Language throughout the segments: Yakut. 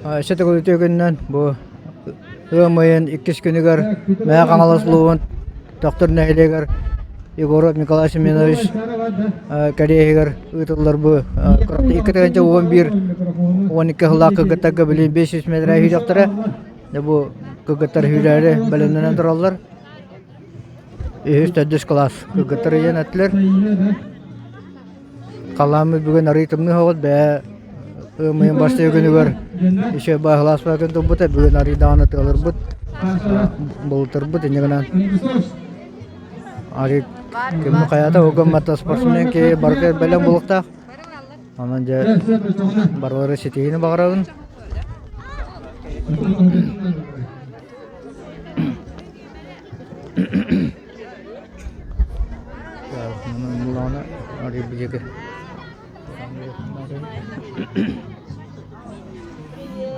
Өссө төгүл үтүө күнүнэн бу ыам ыйын иккис күнүгэр Мэҥэ Хаҥалас улууһун Төхтүр нэһилиэгэр Егоров Николай Семенович кэриэһигэр ыытыллар бу 2011 12 сыллаах кыргыттарга билигин 500 метр сүүрүөхтэрэ. Дьэ бу кыргыттар сүүрээри бэлэмнэнэн тураллар. Үһүс, төрдүс кылаас кыргыттар ыйан этилэр. Халааммыт бүгүн арыый тымныы соҕус бэйэ ыам бастакы күнүгэр еще баһылаас күн турбута бүгүн арыый даҕаны тыалырбыт бултурбут инньэ гынан арыый ким хайата угаммата спортсмен киһи барыта бэлэм буолуохтаах онон дьэ барылары ситиһиини баҕарабын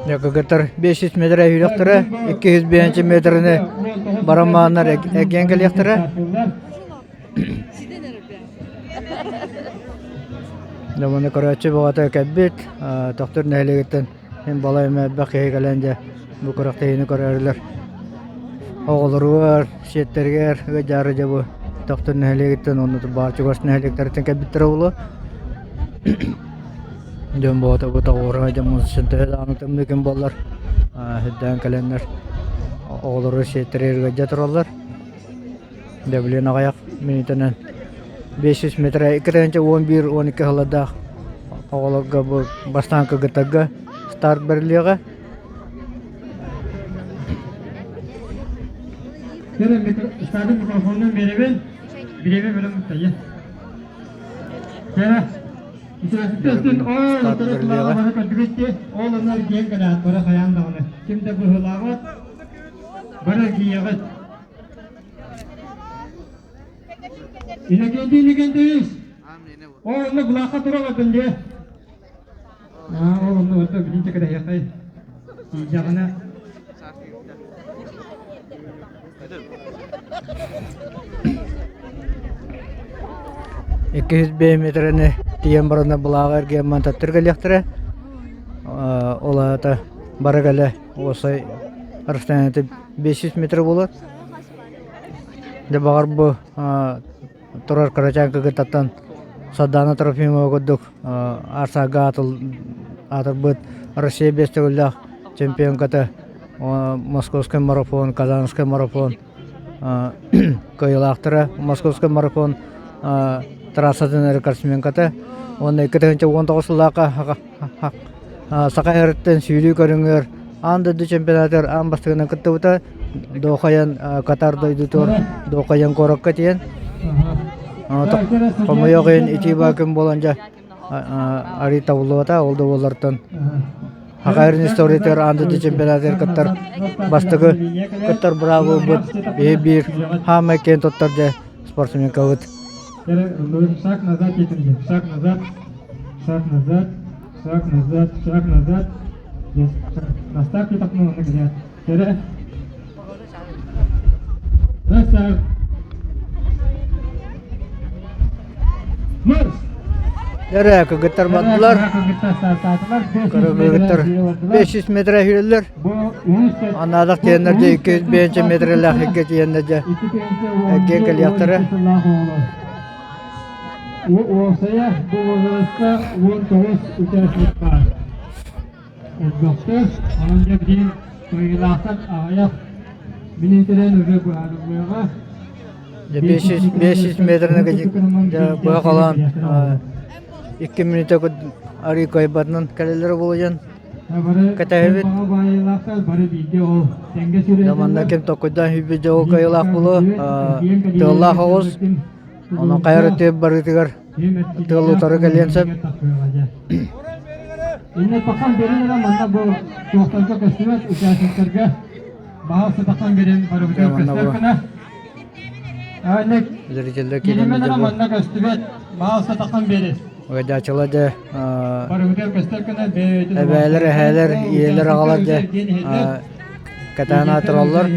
Кыргыттар 500 метр үүрүөхтэрэ, 205 метрини барамааннар эргийэн кэлиэхтэрэ. Дьэ көрөөччү бөҕөтө кэлбит, Төхтүр нэһилиэгиттэн Мин балай эмэ элбэх киһи кэлэн дьэ бу күрэхтэһиини көрөөрүлэр. Оҕолоругар, сиэттэригэр ыадьаары дьэ бу Төхтүр нэһилиэгиттэн уонна баар чугас нэһилиэктэриттэн кэлбиттэрэ буолуо. Дьон буота бу тоҕуоруһа дьоммун төһө даҕаны тымныы күн буоллар сирдээн кэлэннэр оҕолору сиэттэригэр ыалдьа тураллар. Дьэ билигин аҕыйах мүнүүтэнэн 500 метрэ 211-12 сыллардаах оҕолорго бу бастаан кыргыттарга старт бэриллиэҕэ. Стадион микрофонун биэрэбин. Бириэмэ бөлөм тайы. Кэрэ. Старт бэриллиэҕэ. Ол онор диэн кэлээт бары хайаан даҕаны. Ким да быһыылаабат. Бары киэҕит. Иннокентий Иннокентьевич, ол онно былаахха туралатын дии. Аа, ол онно орто билинчэ кэтэһиэххэй. Тиийдэҕинэ. Иккис биометрини тиийэн баран былааҕы эргийэн мантаттыр кэлиэхтэрэ. Ол аата бары кэлэ уопсай расстояниета 500 метр буолар. Дьэ баҕар бу турар кырачаан кыргыттартан Сардаана Трофимова курдук Арсаага аатырбыт Россия биэс төгүллээх чемпионката Московский марафон, Казанский марафон кыайыылаахтара, Московский марафон трассатын рекордсменката уонна 2019 сыллаахха Саха эриттэн сүүрүү көрүҥүгэр аан дойду чемпионатыгар аан бастакынан кыттыбыта. Дуохайан Катар дойдутугар Дуохайан куоракка тиийэн хомойуох иһин итии баа күн буолан дьэ арыый табыллыбата. Ол да буоллартан Саха эрин историятыгар аан дойду чемпионатыгар кыттар бастакы кыттар быраабы ылбыт биһи биир хаамай киэн туттар дьэ спортсменкабыт. Шаг назад, шаг назад, шаг назад. Шаг назад, шаг назад. На старте тохнула нагляд. Тере. На старт. Марш! Дэрэ кыргыттар бардылар. Кыргыттар 500 метр сүүрэллэр. Анаадах тиэннэр дьэ 205 метрлээх икки тиэннэр дьэ эргиэн кэлиэхтэрэ. Уопсайа бу возрастка 19 участник баар. Элбэхтэр, онон дьэ билигин кыайыылаахтар аҕыйах мүнүүтэнэн уже быһаарыллыаҕа. Дьэ 500 500 метрны дьэ быһа холоон 2 мүнүүтэ арыы кыайбатынан кэлэллэрэ буолуйан кэтэһэбит. Дьэ манна ким токкуйдаан сүүрбүт дьэ ол кыайыылаах буолуо. Тыаллаах оҕус Онон хайа эрэ тыа барыытыгар тыал утары кэлиэн сөп. Инне тахсан берин эрэ манна бу туохтарга көстүбэт участниктарга баһаалыста тахсан берин барыбытыгар көстөр гына. Аанньык Зрителлэр киирэн киримен эрэ манна көстүбэт баһаалыста тахсан бери. Угадьааччылар дьэ Барыбытыгар көстөр гына бэйэтин эбээлэр, эһээлэр, ийэлэр, аҕалар дьэ кэтээн аатыраллар.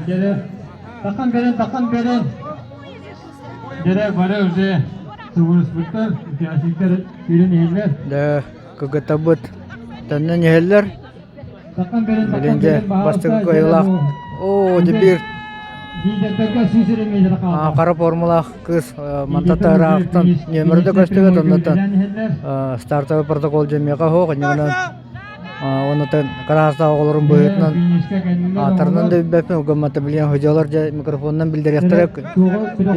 Дьэрэ, тахан берен, тахан берен. Дьэрэ, бары уже субуруспуттар, участниктар сүүрэн иһэллэр. Дьэ, кыгытабыт төннөн иһэллэр. Тахан берен, тахан Билин дьэ берен, бастакы баһаалыста, дьэрэ кыайыылаах. бу. Оо, дьэ биир Лидердэргэ сүүс эрэ метр хаалла. хара формалаах кыыс мантата ыраахтан нүөмэрэ да көстүбэт, оннуттан стартовый протокол дьэ миэхэ суох, инньэ Онутан кыраастаах оҕолорун быһыытынан ааттарынан да билбэппин, угаммата билиэн ходьолор дьэ микрофонунан билдэриэхтэрэ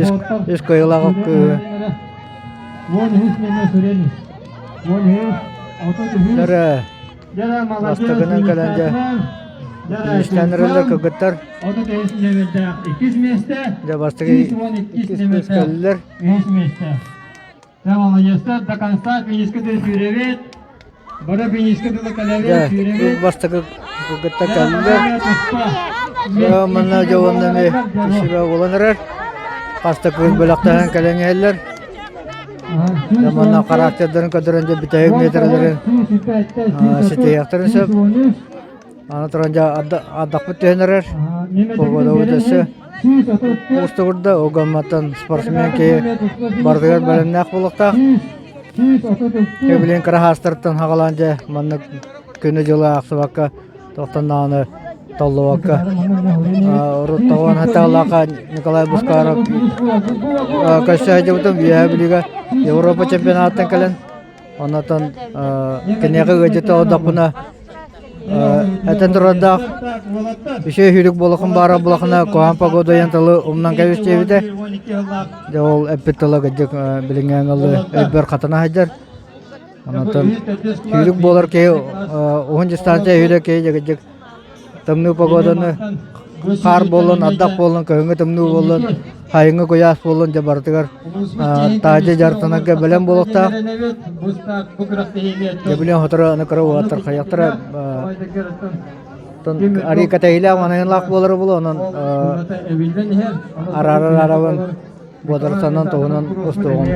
үс үс кыайыылаах кыыһы бастакынан кэлэн дьэ фиништээн эрэллэр кыргыттар дьэ бастакы иккис кыыс кэллилэр. Молодецтар, до конца финишка дылы сүүрэбит. Бары финишка дылы кэлэбит, сүүрэбит. Бастакы кыргыттар кэллилэр. Манна дьэ уонна эмиэ кишигэ буолан эрэр. Хаста кыыс бөлөхтөһөн кэлэн иһэллэр. Дьэ манна характердарын көрдөрөн дьэ бүтэһик миэтэрэлэрин ситиһиэхтэрин сөп. Аны туран дьэ ардахпыт түһэн эрэр. Погодабыт өссө уустугурда. Ол гымматтан спортсмен киһи барытыгар бэлэмнээх буолуохтаах. Билигин кыра хаастартан хаҕалаан дьэ маннык күнү-дьылы аахсыбакка тохтон даҕаны толлубакка урут тоҕуон хатаалаахха Николай Бускаров көрсө сылдьыбытым Үөһээ Бүлүүгэ Европа чемпионаттан кэлэн Онотон киниэхэ ыалдьыта олордохпуна этэн турардаах үчүгэй сүүрүк буолуохун баара буолахына куһаҕан погода диэн тылы умнан кэбис диэбитэ. Дьэ ол эппит тыла кырдьык билиҥҥи аҥылы өйбөр хатана сылдьар. Онотон сүүрүк буолар киһи уһун дистанция сүүрэр киһи дьэ кырдьык Тымныы погоданы хаар буоллун, ардах буоллун, кыһыҥҥы тымныы буоллун, сайыҥҥы куйаас буоллун дьэ барытыгар таһырдьа дьарыктанарга бэлэм буолуохтаах. Дьэ билиэн сотору аны кыра уолаттар хайахтара арыы кэтэһиилээх манаһыылаах буолара буолуо онон араарар арабын буодарсанан туһунан устуоҕум.